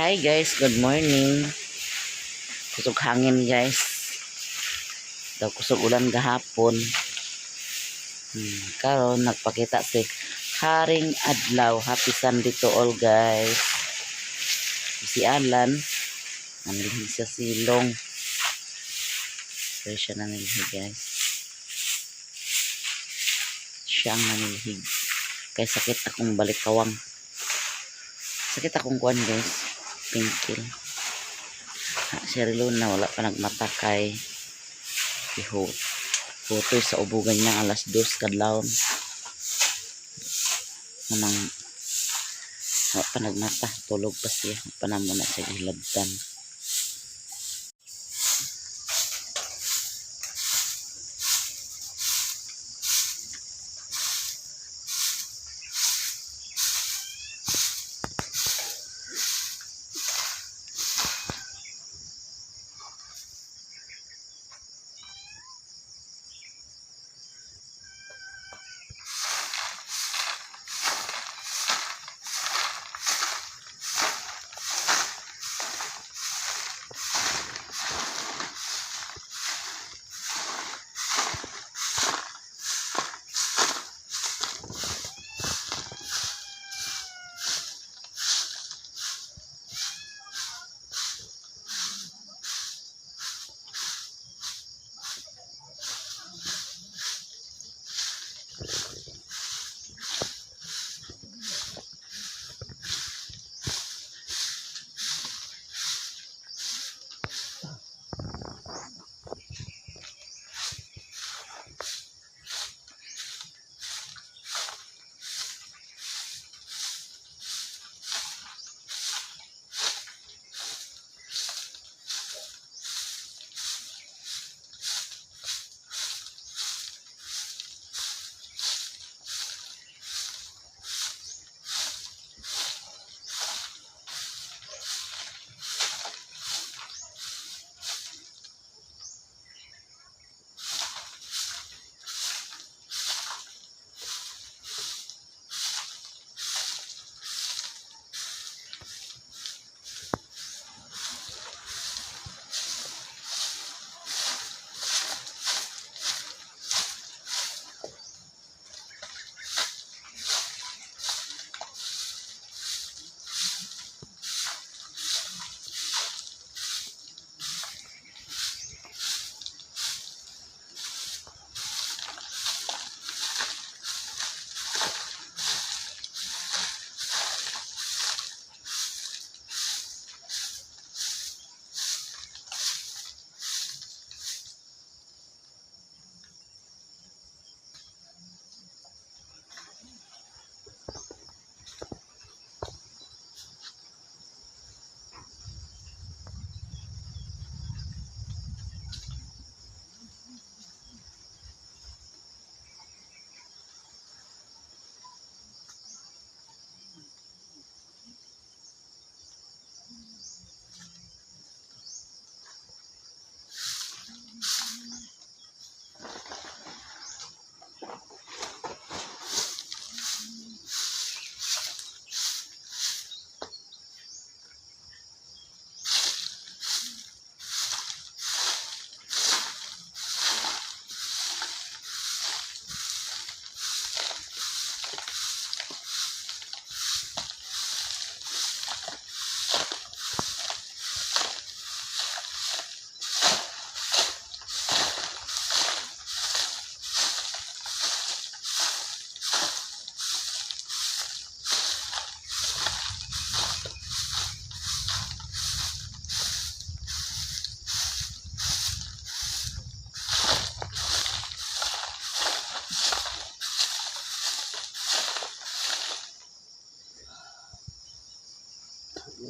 Hi guys, good morning. Kusog hangin, guys. Daw kusog ulan gahapon. Karon nagpakita si Haring Adlaw. Happy Sunday to all, guys. Si Alan, nanilhig siya silong. Pero siya nanilhig, guys. Siya ang nanilhig. Kay sakit akong balikawang. Sakit akong kuan, guys. Pingkil. Ha, si Luna wala pa nagmata kay iho. Putoy sa ubugan niya 2:00 kadlawon. Namang wala pa nagmata, tulog pa siya. Wala pa na muna siya gihilabtan.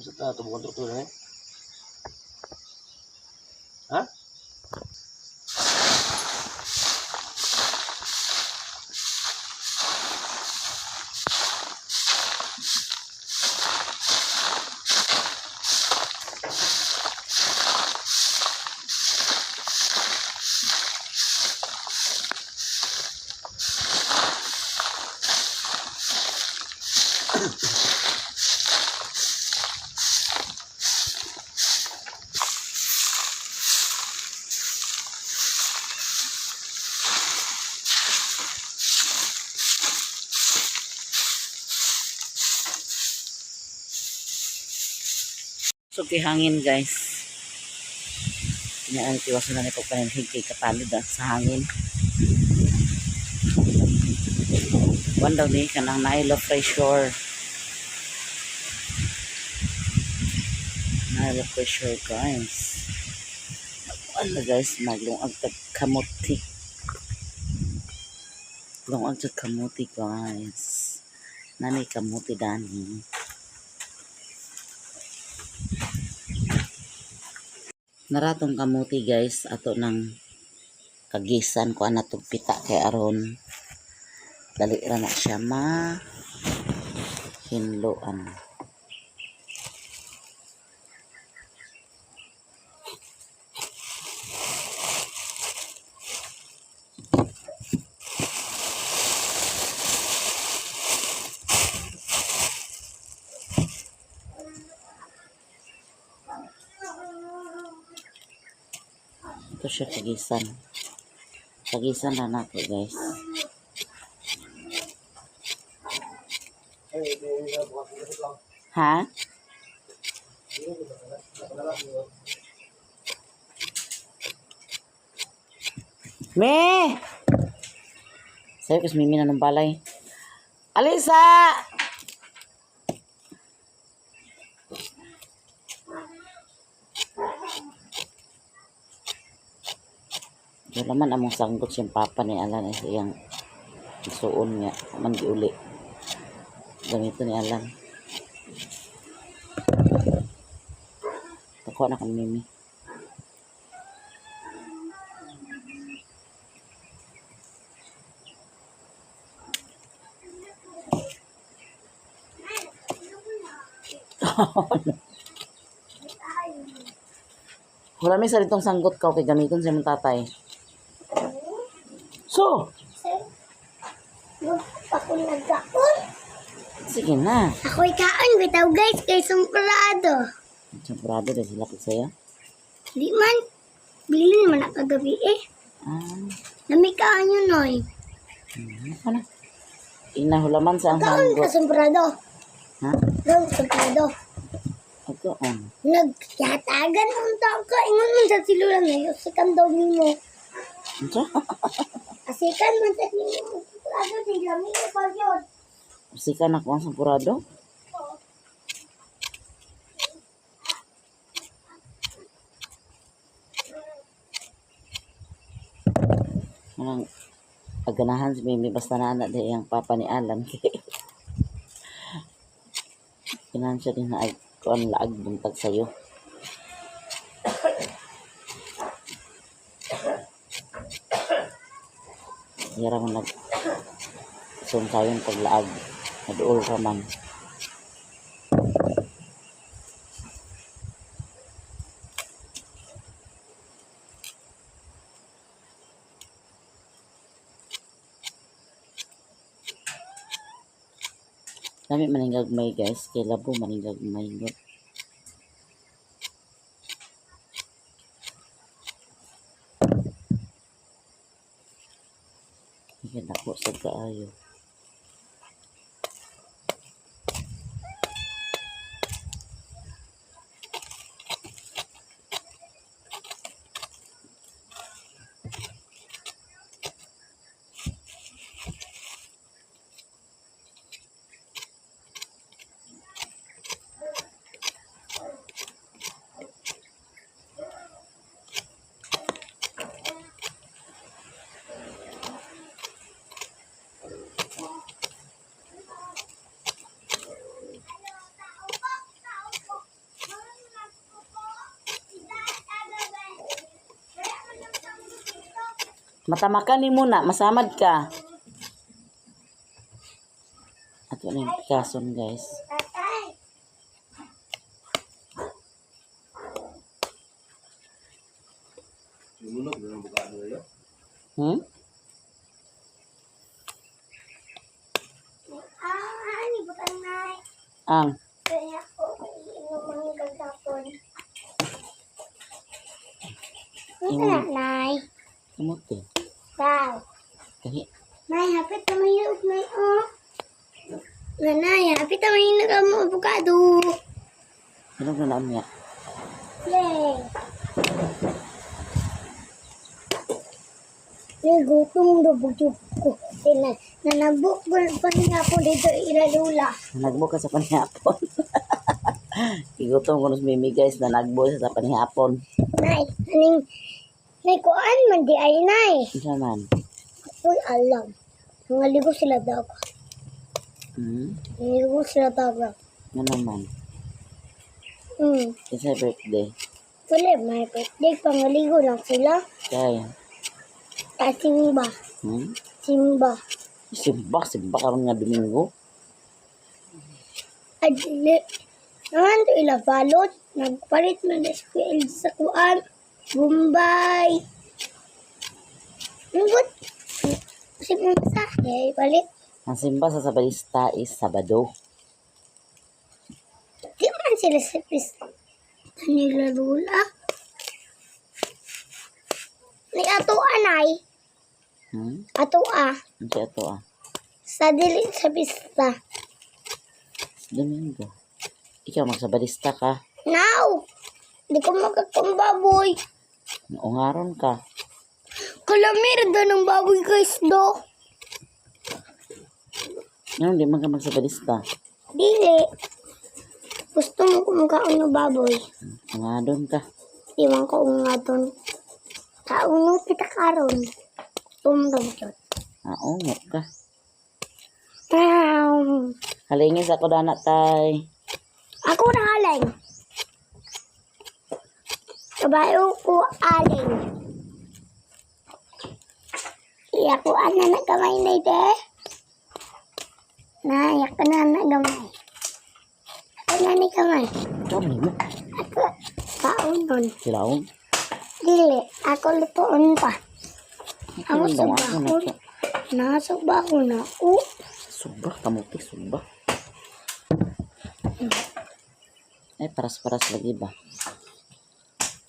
Sa ta tubukan to eh. Ha? So kay hangin, guys. Kinaan tiwasan na ni pagpanilhig kay katalod ah, sa hangin. Kuan daw ni kanang Nilo pressure. Nilo pressure, guys. Kuan na, guys, maglungag tag kamuti. Lungag tag kamuti, guys. Nanay kamuti dani. Naratong kamuti, guys, ato nang kagisan ko ana tong pita kay aron dali ra na siya ma hinloan. Ito siya kagisan. Kagisan na nato, guys. Ay, ito yung isa, bukas yung lang. Ha? Me! Sabi ko si Mimi na ng balay. Alisa! Wala man among sanggot siyang papa ni Alan ay iyang isuon niya. Man giuli. Gamito ni Alan. Takuha na kang Mimi. Wala may salitong sanggot ka kay gamiton sa imong tatay. So, Ako nagkaon. Sige na. Ako'y kaon bitaw, guys, kay sumprado. Siyemprado dahil sila ko sa'yo. Di man. Bilin man na kagabi eh. Ah, Nami kaon yun noy. ano na. Inahulaman sa ang Kaon ka sanggot. sumprado. Ha? Kaon ka sumprado. Agkoon. Nagyatagan ang tao ka. Ingon man sa silula na yun. Sikan daw nimo. Unsa? Asikan man sa nimo. Sumprado di lami pa yun. Sika na ko ang sampurado. Anong aganahan si Mimi basta na anak di ang papa ni Alan kay ganahan siya din na ag kuan laag buntag sayo. Hira mo nag sunsayon paglaag naduol ra man. Lami maningagmay, guys, kay labo maningagmay gud. Hindi dako sa kaayo. Matamakan ni muna, masamad ka. Ato na yung pikason, guys. Tatay. Lumulog na ng bukaan nila. Ah, ani butang nay. Ang Kaya ako iinom ang gagapon. Ano na, Nay? kamote. Wow. Kahi. Nay, hapit na may hinog, Nay, oh. Nanay, hapit na may hinog ang mga avocado. Hinog na naon niya. Yay! May gutom na bugyog ko. Tina, nanabok ko pa niya ako dito ilalula. Nanagbo ka sa panihapon. Igutom ko nos Mimi, guys, nanagbo siya sa panihapon. Nay, aning, nay kuan man di ay nay. Unsa man? Uy, alam. Nangaligo sila dagat. Nangaligo sila dagat. Nga naman. Kasi birthday. Wala, may birthday. Pangaligo lang sila. Kaya. Ta simba. Simba. Simba, simba karon nga Domingo. Adili. Nangan to ila balot. Nagpalit man na SPL sa kuan. Bombay. Ngut. Simba. Eh, palit. Ang simba sa Sabalista is Sabado. Di man sila sa pista nila lula. Ni ato anay. Ato a. Unsa ato ah? Sa dili sa pista. Domingo. Ikaw magsabalista ka. Now! Di ko makakumbaboy. Ungaron ka. Kalamir do ng baboy guys do. Ngayon, di man ka magsabalista. Dili. Gusto mo kumakaon ng baboy. Ungadon ka. Di man ko ungadon. Kauno kita karon. Tumdog yun. Ah, ungo ka. Wow. Halingis ako dana tay. Ako na aling. Kabayo ko aling. Iya ko ana na gamay na ite. Na, iya ko na na gamay. Ako na ni gamay. Ikaw man mo. Ako, kaunon. Silaon. Dili, ako lutoon pa. Ako Ako sa ako na bakon. to. Nasa bakon na ako. Sobra kamuti, sobra. Ay, paras-paras lagi ba?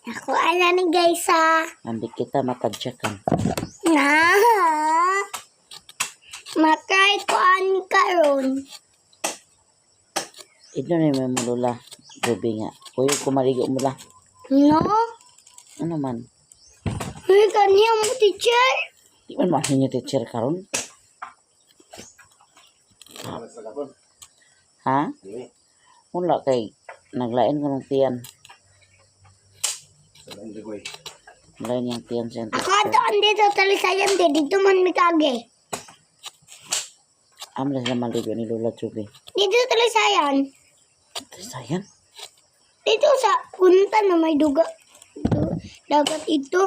Ako ana ni guys ah. Ambit kita matadyakan. Na. Makay ko an karon. Ito na yung may mulula. Gabi nga. Kuya, kumaligo mo la. No? Ano man? Uy, kaniya mo, teacher. Di man mahin yung teacher karon. Sa kapon. Ha? Dili. Wala kay naglain ko ng tiyan. Sa lang rigoy. Naglain yung tiyan siya. Ako ato dito talisayan di dito man mikage. Amla sila maligo ni Lola Juby. Dito talisayan. Sayang. Dito sa punta na may duga. Dagat ito.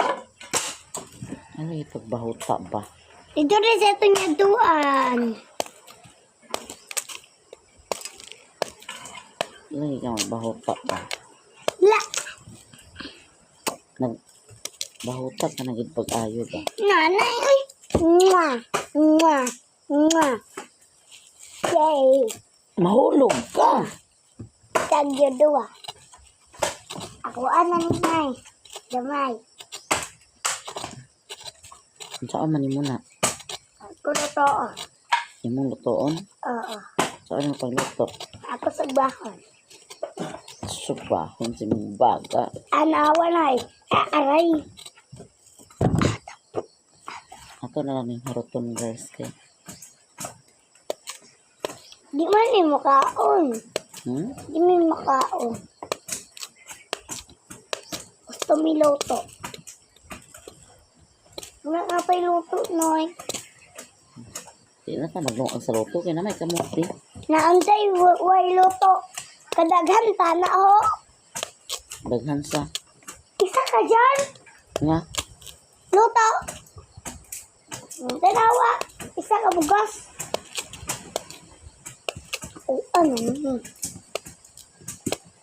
Ano yung pagbahuta ba? Dito rin sa itong yaduan. Lagi ka magbahuta ba? La. Nag bahuta ka na gid pag-ayo ba? Nanay. Ay. Mwah. Mwah. Mwah. Yay. Mahulog ka! Tagyo duwa. Ako ana ni Nay. Gamay. Unsa man nimo na? Ako na to. Imong lutoon? Oo. Saan ang pagluto? Ako sa bakon. Subahon si mong baga. Anawa na eh. Aray. Ato na lang yung haruton guys kay. Di man ni makaon. Di man makaon. Gusto mi luto. Wala ka pa'y luto, Noy. Di na ta magluong sa luto kay na may kamuti. Naantay, way luto. Kadaghan ta na ho. Daghan sa Isa ka dyan. nga Luto. Dalawa. Isa ka bugas. Oh, ano yun?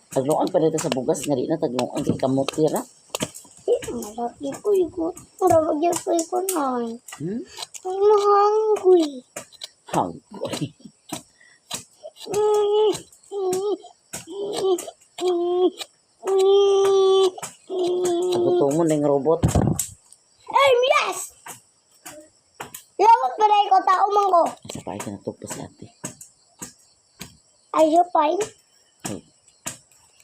Tagluan pa dito sa bugas nga di na tagluan kay kamuti ra. Di, malaki ko ikot. Malaki ko ikot, Noy. I'm hungry. Hungry. Tagutomon na yung robot. Yes! Lawag pa rin ko, tao man ko. Sa pa ka natugpa si ate. Are you fine? Ay,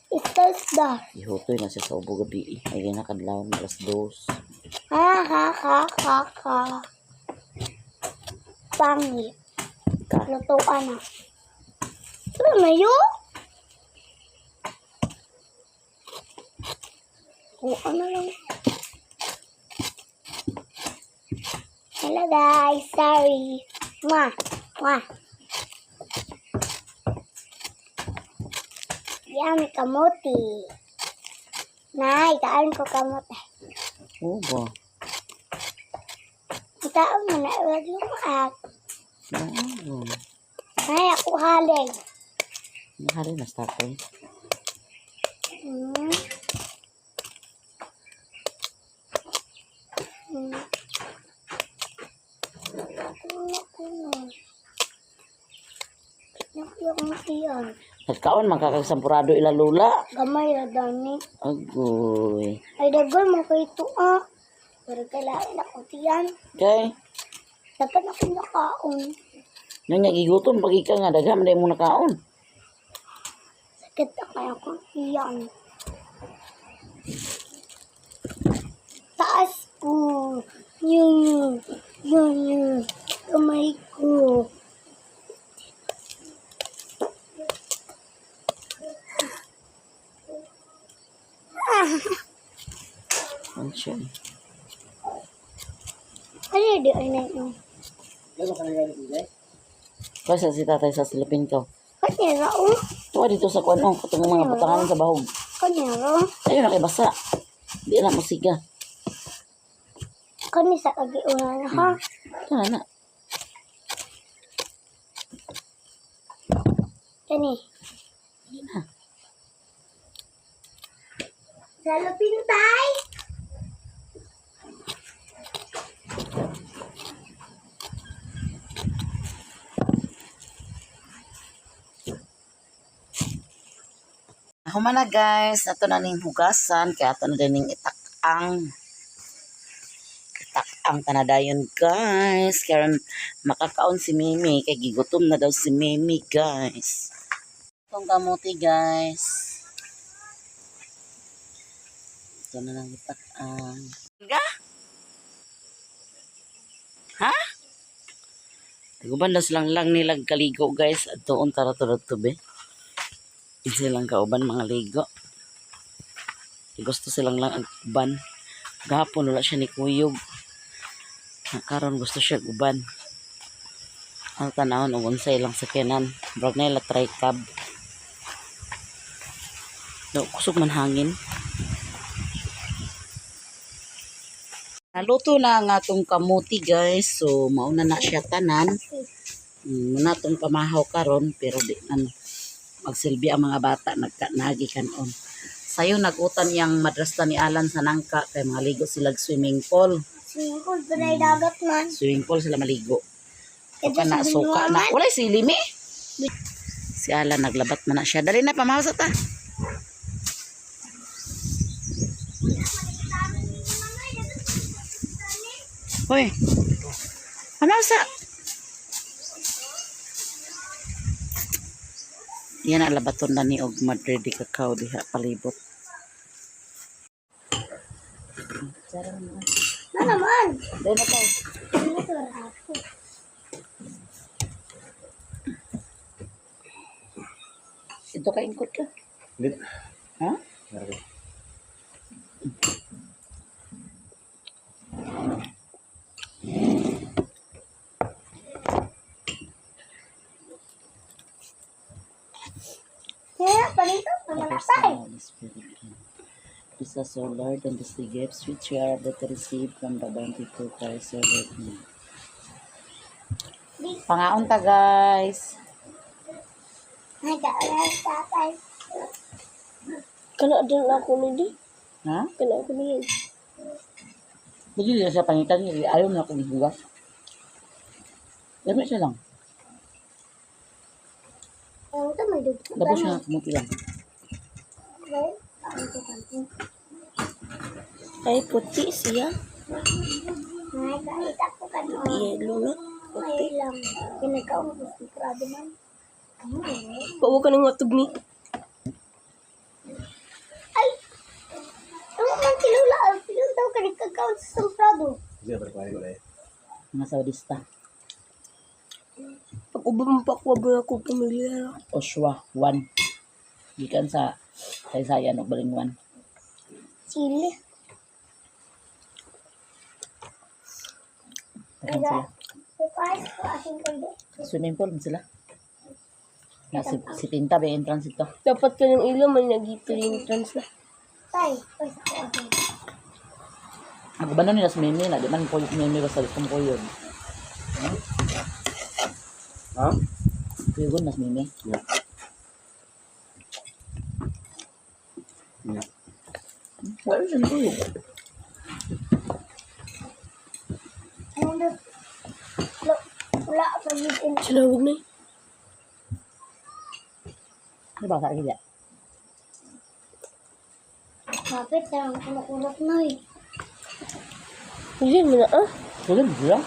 Isda. Ihutoy na siya sa ubo gabi. Ay ginakadlawon 2:00. Ha ha ha ha ha. Pangit. Ka. Lutuan na. Ano na yun? O, ano lang. Hello guys, sorry. Mwah, mwah. Yan, kamote. Nay, kaan ko kamote. Oo ba? Ikaon mo na, wag lumaak. Oo. Nay, ako halin. Nahali na sa tatay. Kuno, kuno. Nakiyong iyan. Nagkaon man kakasampurado ila lula. Gamay na dami. Agoy. Ay, dagoy mo kayo ito ah. Pero kailangan ako tiyan. Okay. Dapat ako nakaon. Nang gigutom pag ika nga daghan man mo nakaon. Sakit na kaya akong iyan. Taas ko. Yun, yun, yun. Kamay ko. Ano siya? Ano di ay na yun? Ano ka nangyari dito? Kasi si tatay sa silipin ko. Kanyera oh. Tuwa dito sa kuan oh, katong mga butangan sa bahog. Kanyera. Ayun na kay basa. Di na mo siga. Kani sa kagi una na ha. Tara na. Kani. Di na. Sa pintay. Human na guys, ato na ning hugasan kay ato na din ning itak-ang. Itak-ang tanadayon guys. Karon makakaon si Mimi kay gigutom na daw si Mimi guys. Itong kamuti guys. Ito na lang itak-ang. Ga? Ha? Taguban daw silang lang nilang kaligo guys. At doon tara tara tubi. Silang kauban mga ligo. Gusto silang lang ang uban. Gahapon wala siya ni kuyog. Karon gusto siya uban. Ang tanahon og unsay lang sakyanan. Brag na ila try cab. Do kusog man hangin. Naluto na ang atong kamuti guys. So mauna na siya tanan. Muna tong pamahaw karon pero di man magsilbi ang mga bata nagkanagi kanon. Sayo nagutan yang madrasta ni Alan sa nangka kay mga ligo sila swimming pool. Singkol pa dagat man. Swimming pool sila maligo. Ito Suka na, sa suka na. binuangan. Walay silimi. Si Alan naglabat man na siya. Dali na pamahaw sa ta. Hoy. Pamahaw sa. Yan ang labaton na ni og Madrid di kakao diha palibot. Na naman. Dali na tayo. Ano to ako? Ito ka ingkot ka. Lit. Ha? Meron. Kaya palito naman atay. Holy Spirit. Bless us, O Lord, and bless the gifts which we are about to receive from the bounty to Christ our Lord. Pangaon ta, guys. Nagkaaral tatay. Kana din ako ni di. Ha? Kana ako ni. Hindi nila siya pangitan. Ayaw na akong hugas. Dami siya lang. Ang ito may dugtong. Tapos siya kumuti lang. Ay, puti siya. Ay, kahit ako kano. Yellow na. Puti. lang. Pinagkaon ko si Prado man. Bawa ka ng atog ni. Ikaw sa samprado. Hindi na pala ko eh. Mga Saudista. Pag ubo mo pa ako, ba ako pamilya. Oswa 1. Gikan sa Taysayan ug Balingwan. Chili. Daghan sila. ko. Swimming pool man sila. Na si, si Tinta ba yung entrance ito? Dapat ka ng ilaw man nag-entrance na. Tay, ko asin. Ang uban nila sa Mimi na di man ko Mimi basta gusto ko yun. Ha? Kuygon mas Mimi. Yeah. Yeah. Wala siya kuyog. Wala pa yun. Sinawag na eh. Di ba sa kaya? Kapit, ang kulok-kulok na eh. Hindi mo na ah. Kuygon sila.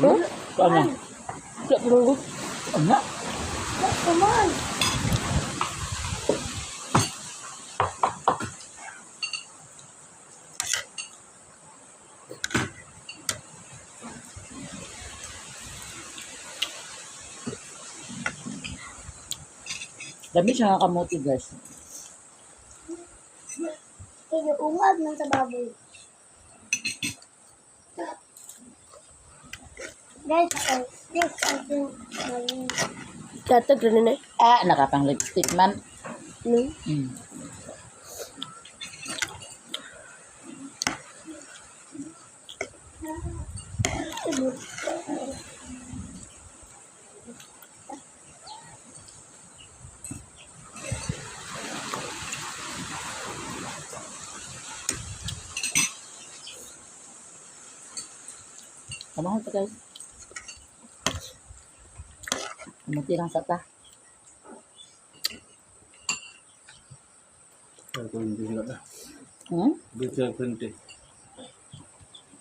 Huh? Kuan na. Wala pa manggo. Kuan na. Come on. Dami siya nga kamote guys. Kaya ungag man sa baboy. Guys, guys, Tatag rin na eh. Ah, nakapang lipstick man. No? Kamahal pa guys. Kamote lang sa ta. Pero kung hindi sila na. Hmm? Hindi sila kwente.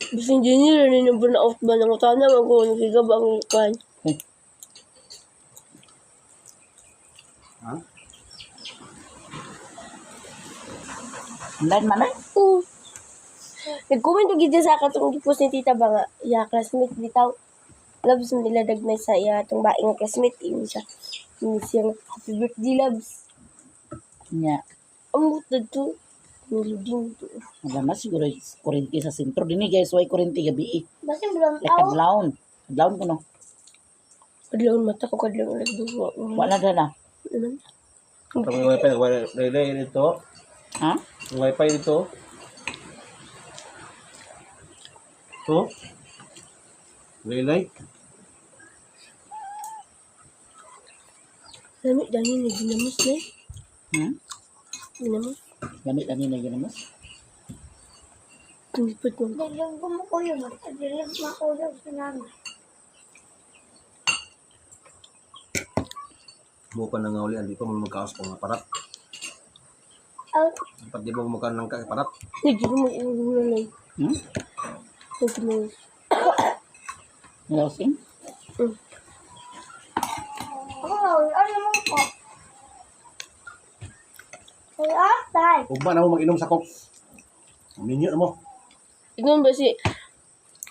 Basta engineer, ano yung burn out ba ng utana, mag-uunong sigab ang kan. Ha? Online man eh. Oo. Nag-comment og gid sa katong gipost ni Tita ba nga, iya classmate bitaw. Loves mo nila dagnay sa iya atong bae nga classmate ini siya. Ini siya nga, happy birthday loves. Nya. Amot na to. Niluding to. Wala na siguro kurente sa sentro. Dini guys, way kurente gabi eh. Basta bulang Like kadlawon. Kadlawon ko no. Kadlawon mata ko, kadlawon nagduwa. Wala na na. Naman. Ito may wifi. Relay dito. Ha? Ang wifi dito. Ito. Relay. Lami, dami na ginamos na eh. Hmm? Ginamos. Gamit lang yun na ginamos. Tumipot mo. Dilig ko mo kuya, dilig makuyog sa namin. Mo pa nang uli, hindi pa mo magkaos pang parat. Out, Dapat di mo magkaon ng parat. Nagginamos yung gula na eh. Hmm? Nagginamos. Nilosing? Ako nga, ano mo ko? Ay, ah, tay. Ugma na mo mag-inom sa coke. Minyo na mo. Ingon ba si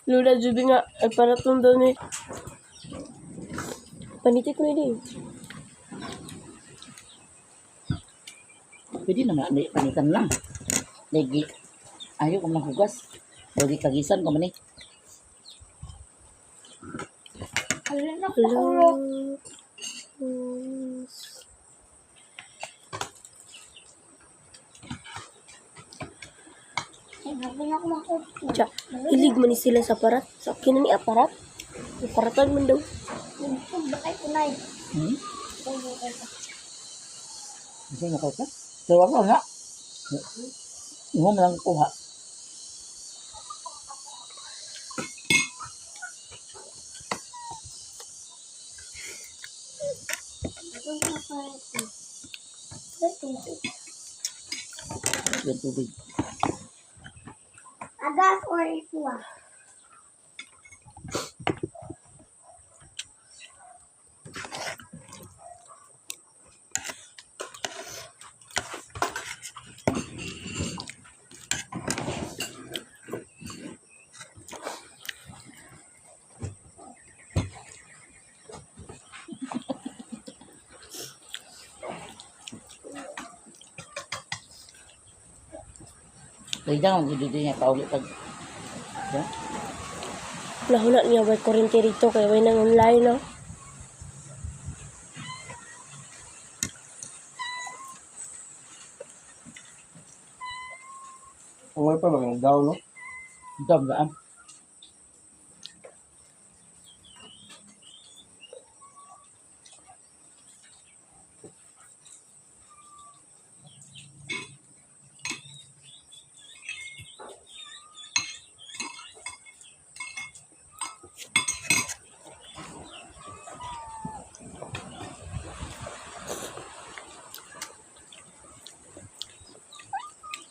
Lula Juby nga, ay paratong daw ni. Panitik na din. Pwede na nga, may panitan lang. Lagi, ayaw ko maghugas. Lagi kagisan ko man eh. Alin na ko. Ay, habi na ako makupo. Tsa, ilig man ni sila sa parat. Sa akin na ni aparat. Aparatan man daw. Bakay ko na eh. Hmm? Kasi mo ka? Pero ako nga. Imo man lang kuha. Yung tubig. Agas or ikuha. Dahil dyan, ang gududi niya pauli pag. Ya? Nahuna niya way kuryente rito kay way nang online no. Ang wifi ba down, no? Dam gaan.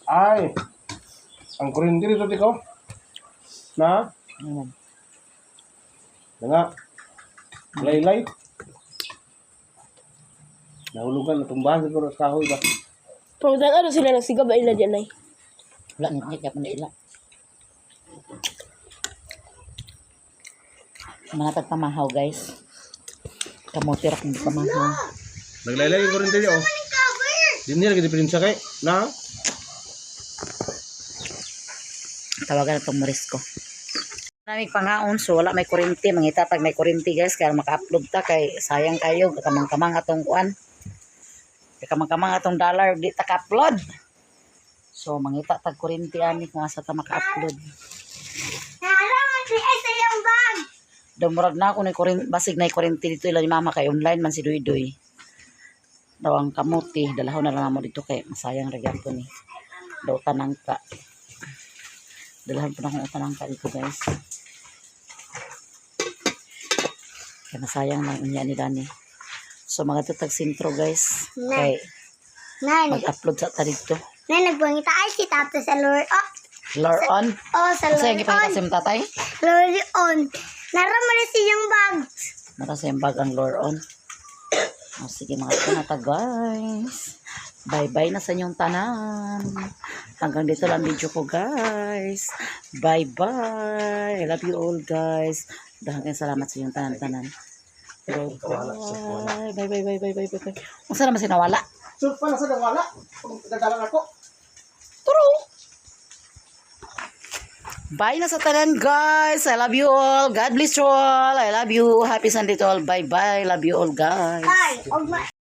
Ay! Ang kuryente rito, tiko. Na? Ano? Na nga. Laylay. Nahulugan, natumbahan siguro sa kahoy ba? Pangutan ano sila nagsiga ba ila diyan ay. Wala ngit ngit kaya ila. Mga tagpamahaw, guys. Kamote ra kung pamahaw. Naglaylay yung kuryente niya, oh. Di niya lagi diferensya kay. Na? Tawagan na itong Morisco. Namig pangaon, so wala may kuryente. Mangita tag may kuryente, guys, kaya maka-upload ta kay sayang kayo kakamang-kamang atong kuan. Kakamang-kamang atong dollar di ta ka-upload. So mangita tag kuryente ani kung asa ta maka-upload. Narangan si sa iyong bag. Damurag na ako ni kuryente, basig na kuryente dito ila ni mama kay online man si Duy Duy. Daw ang kamuti, dalahon na lang namo dito kay masayang ra gyapon ni. Daw tanangka. Dalahon pa na akong tanangka dito, guys. Kaya masayang lang unya ni Dani. So mga tutag sentro, guys. Kay Nay, mag-upload sa ta dito. nay nagpangita ay si tata sa lure. Oh, Lore on. oh sa Kasi lure ang ipangita on. sa imong tatay. Lure on. Naraman na siyang bag. Nara sa iyong bag ang lure on. O sige mga kanata, guys. Bye-bye na sa inyong tanan. Hanggang dito lang video ko, guys. Bye-bye. I love you all, guys. Daghang salamat sa inyong tanan-tanan. Bye-bye. Bye-bye, bye-bye, bye-bye, bye. Unsa naman sinawala? So, pala sa nawala. Nagdala ako. Turo! Bye na sa tanan, guys. I love you all. God bless you all. I love you. Happy Sunday to all. Bye-bye. Love you all, guys. Ay, og ma